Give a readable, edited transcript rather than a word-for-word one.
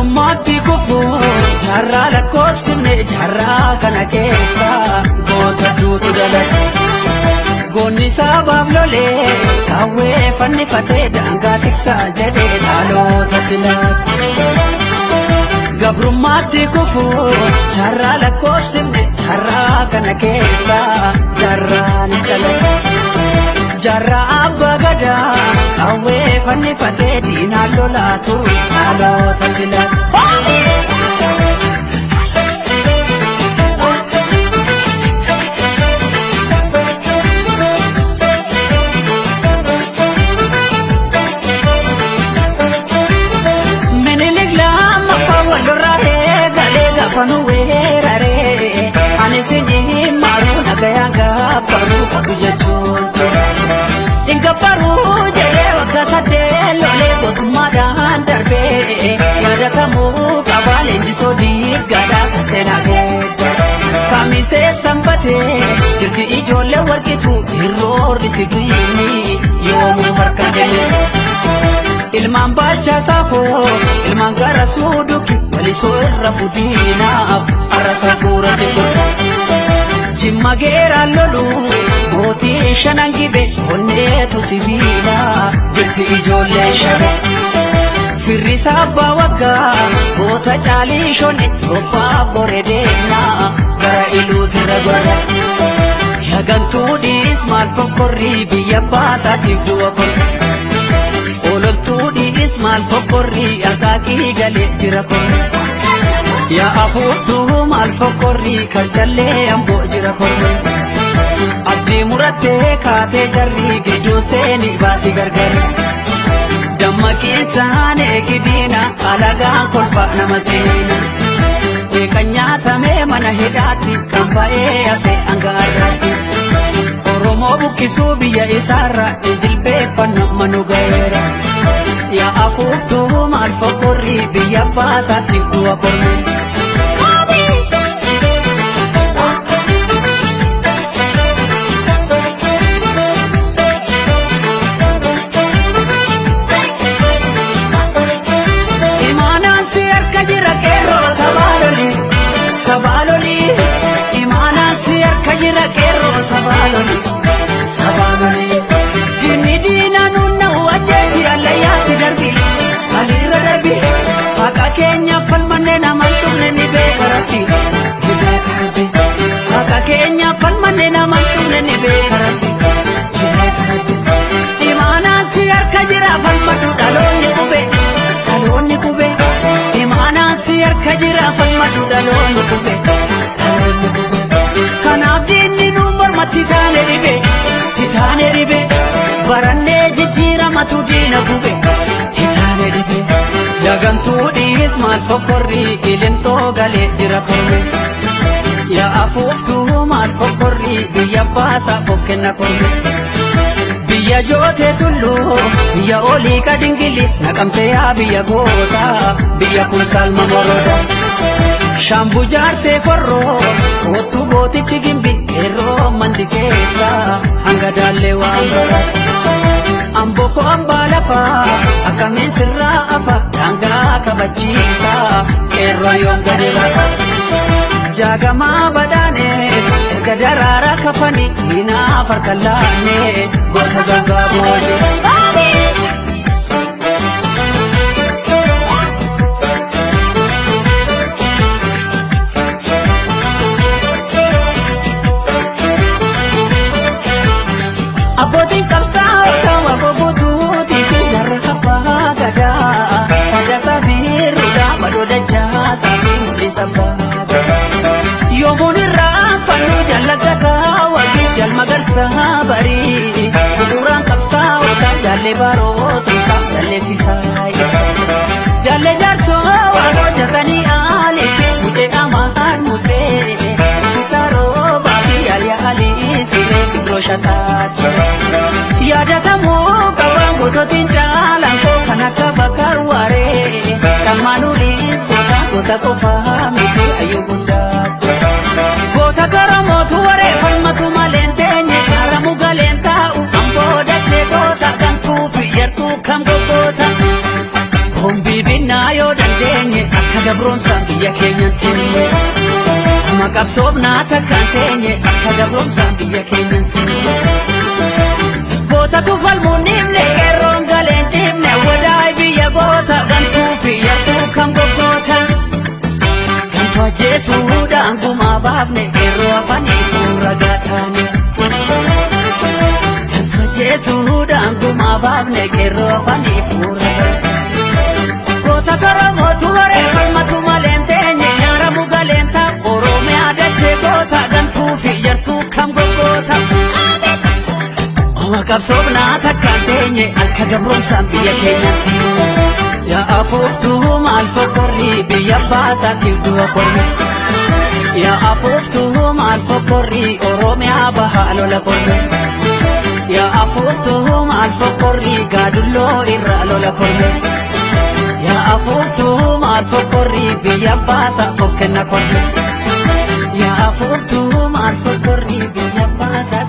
Gabrummaatti kufuu jaarraa lakkoofsifne jaarraa kana keessa goota duutu dhalate. Goonni sabaaf lolee qawwee fannifatee daangaa tiksaa jedhee dhalootatti laate. Gabrummaatti kufuu jaarraa lakkoofsifne jaarraa kana keessa jaarraanis dhalate. Jaarraa abbaa gadaa qawwee fannifatee diinaan lolaa turus dhalootatti laate. Minilik lammaffaa walirraa eegalee gaafa nu weeraree ani sinii maruu nagayaan gabbaruu qabu jechuun ture. Gabbaruu jedhee waggaa saddeet lolee gootummaadhaan darbee yaadatamuu qaba leenjisoo diiggaadhaa kan seenaa geedda. Kamisee sanbatee jirti ijoollee warqitu hirroorri si duyini yoomuu harka kenne. Ilmaan baalchaa saafoo ilmaan gara suuduki walisoo irra fudiinaaf har'a safuuratti godha. Jimma geeraan lolu mootii shanan gibe onneetu sibiila jirti ijoollee shabe. Firrisaa abbaa waggaa goota caalii shone dhophaaf gore deemna gara iluutirra godha. Yagantuudhis maal fokkorrii biyya baasaatiif du'a korre. Ololtuudhis maal fokkorrii akaakii galee jira korre. Yaa afuuftuu maal fokkorrii karchallee amboo jira korre. Abdii murattee kaatee jarri gidduu seeni baasii gargar. Dammaqiinsaan eegidiina alagaan kolfa nama ceena. Beekan nyaatamee mana hidhaatti kan ba'ee hafe hanga har'aatti. Oromoo buqqisuu biyya isaarra jilbeeffanna manu ga'eera. Yaa afuuftuu maal fokkorrii biyya baasaatti du'a korme. Imaanaan si harka jira qeerroo sabaa lolii sabaa lolii. Imaanaan si harka jira qeerroo sabaa lolii sabaa lolii. Diinni diinaa nuun na'u ajjeesi allayyaatti darbi alirra darbi. Haqa keenya falmannee namaan dhumne ni beeka rabbi ni beeka rabbi. Haqa keenya falmannee namaan dhumne ni beeka rabbi ni beeka rabbi. Imaanaan si harka jira falmadhu dhaloonni qube dhaloonni qube. Imaanaan si harka jira falmadhu dhaloonni qube dhaloonni qube. Kanaaf diinni nu mormatti taane dhibe titaane dhibe barannee jijjiiramatu diina gube titaane dhibe. Yagantuudhis maal fokkorrii qilintoo galee jira korme. Yaa afuuftuu maal fokkorrii biyya baasaaf of kenna korme. Biyya jootee tulluu biyya olii kadingili naqamtee yaa biyya goota biyya kun salma moroda. Shaambu jaartee forroo kottu gootichi gimbi qeerroo mandi keessa hanga daallee waan barate. Amboo koo hambaa lafaa akkamiin sirraa afa daangaa kabachiisa qeerroo yoom gadi lafa. Jaagamaa badhaane erga daraaraa kafani hinaaf harka laanne goota gangaa booje. Abbootiin qabsaa'ota waboo guutuutii fi jarra abbaa gadaa. Fagasaa fi rudaa badoo dachaasaa fi mul'isa baata. Yoomuun irraa fannoo jallagasaa wagii jalmagarsaa barii. Bu'uuraan qabsaa'ota jaallee barootumsaa jalleessisaa ibsa. Jaallee jaarsoo waan hojjetanii aalii fi mucee amaan musee. Isaa roobaa fi yaaliyaa alii siree kibiroo shataati. Yaadatamuu qabaan gootootiin caalaan koo kan akka bakar waaree. Cammaan uriis goota goota qofaa miti ayyuu guddaatu. Goota garoomotu waree falmatu malee teenye kaaramu galeen taa'u amboo dachee goota kan tuufi yartuu kan goggoota. Hombii binnaa yoo dandeenye gabroomsaan biyya keenyan teenye. Oma qabsoofnaa takkaan teenye akka gabroomsaan biyya keenyan seenye. Gootatu falmuun dhiibne, qeerroon galeen ciibne, wadaay biyya goota gantuu fi yartuu kam goggoota. Gantuu ajjeesuudhaan gumaa baafne, qeerroo afanii fuura gaataane. Gantuu ajjeesuudhaan gumaa baafne, qeerroo afanii fuura gaataane. Goota Oromootu waree falmatu malee hin teenye, nyaaramu galeen ta'a Oromiyaa dachee goota gantuu fi yartuu kam goggoota. Oma qabsoofnaa takkaan teenye akka gabroomsaan biyya keenyatti. Yaa afuuftuu maal fokkorrii biyya baasaatiif du'a korri. Yaa afuuftuu maal fokkorrii Oromiyaa bahaa lola korri. Yaa afuuftuu maal fokkorrii gaadulloo irraa lola korri. Yaa afuuftuu maal fokkorrii biyya baasa of kenna korri. Yaa afuuftuu maal fokkorrii biyya baasa.